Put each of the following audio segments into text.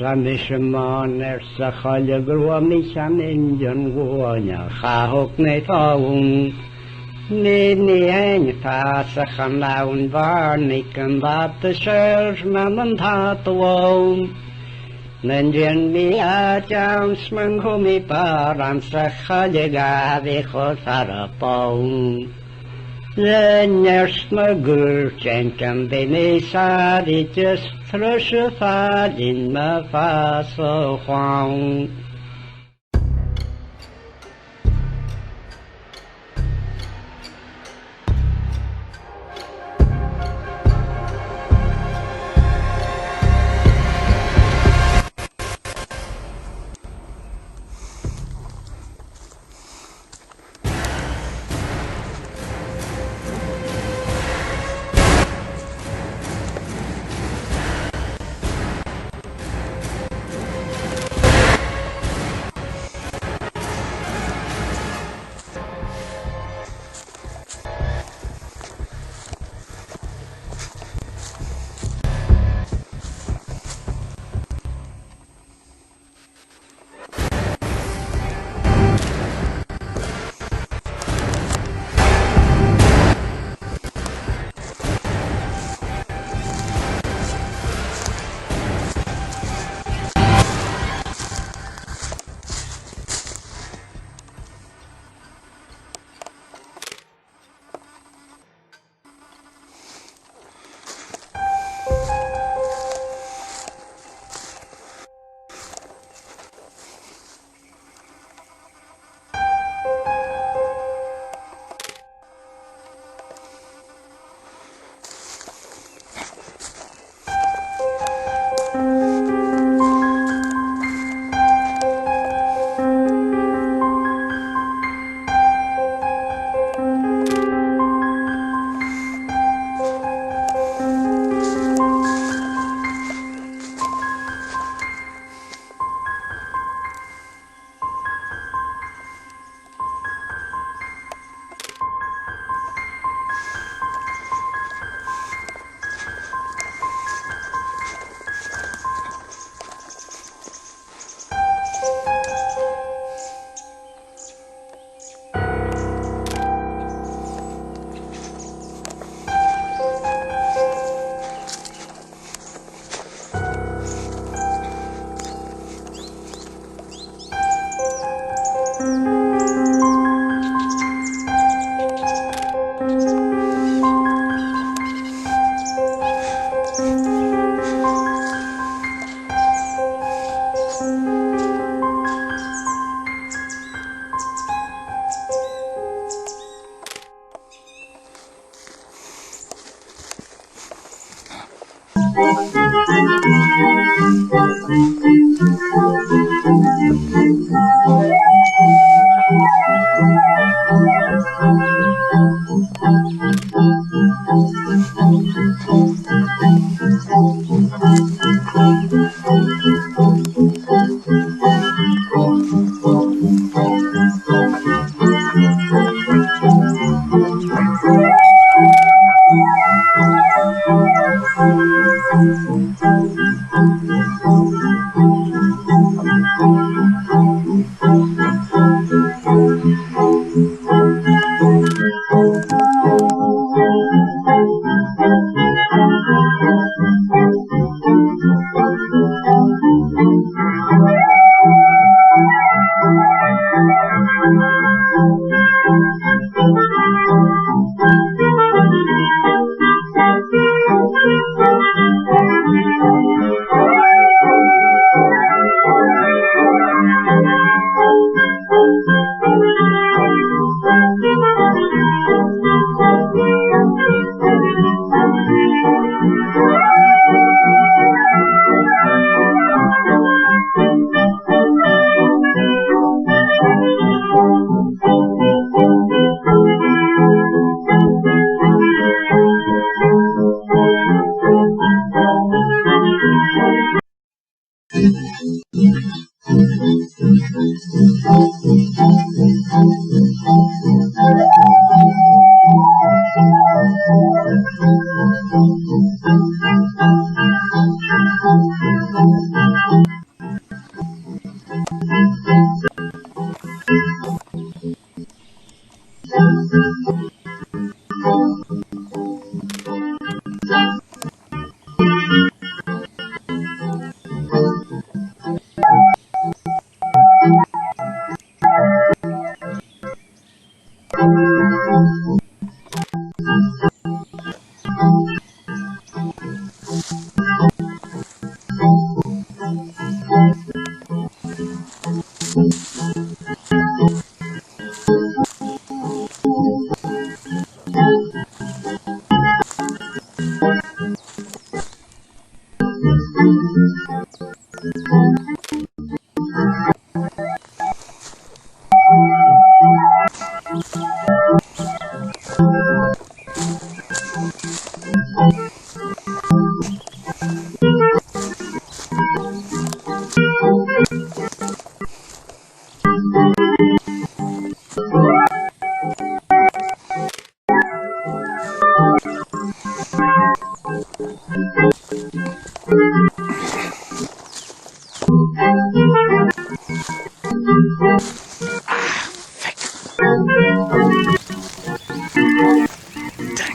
Sa mise man arsa chailleadh rua mi cheann an bhuaine chathach mé fonn. Ní ní aon fasach an ann bharnaigh an bata seir man an tata Nan dhéan mí a sman chu bar an sa chailleadh a bhí chomh fara bonn. Le neart na gcuirtean bhí sáidir tris fáin ma fásáin. Dang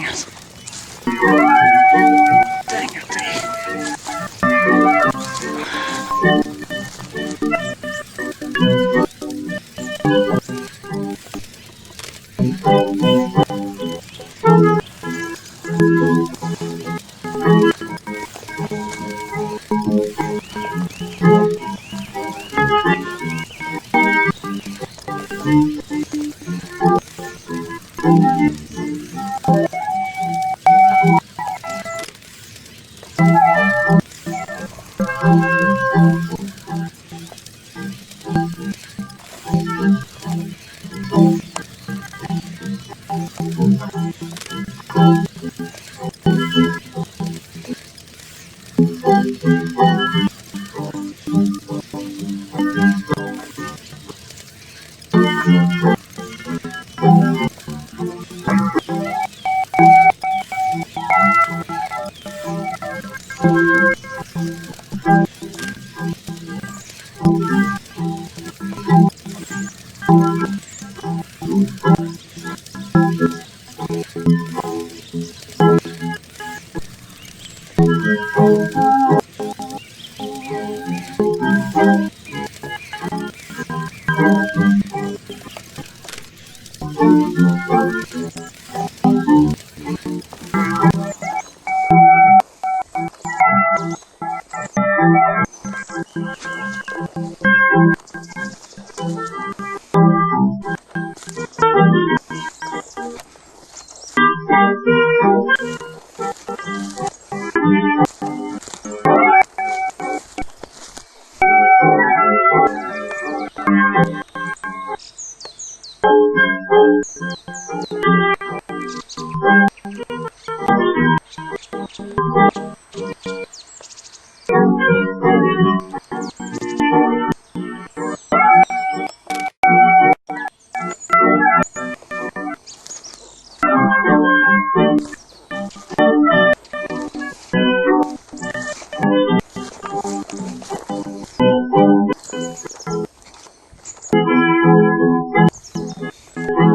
it. Dang it.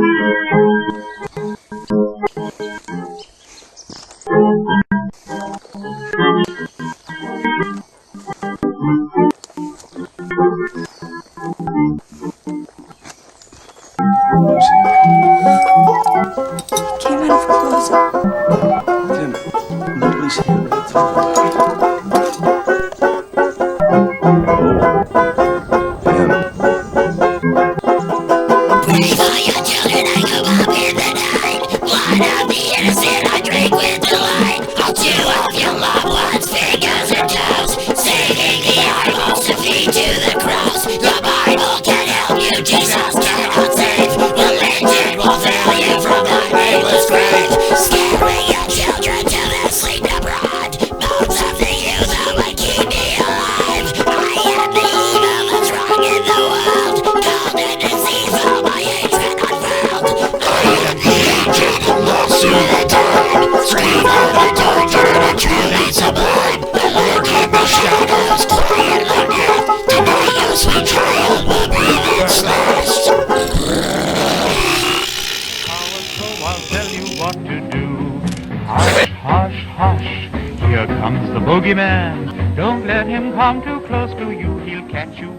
He came out of her closet. Tim, nobody's here. Pray for your children, I go up in the night. Blood of the innocent, I drink with delight. I'll chew off your loved ones' fingers and toes, singing the eyeballs to feed to the crows. The Bible can help you, Jesus cannot save. Religion will fail you from the nameless grave. Scaring your children to their sleep abroad. Bones of the youth who would keep me alive. I am the evil that's wrong in the world. Called a disease for my hatred unfurled. I am the angel who walks through the dawn. Scream of the tortured and truly sublime. The lurk in the shadows, quiet like death. Tonight your sweet child will be its last. So I'll tell you what to do. Hush, hush, hush. Here comes the bogeyman. Don't let him come too close to you. He'll catch you.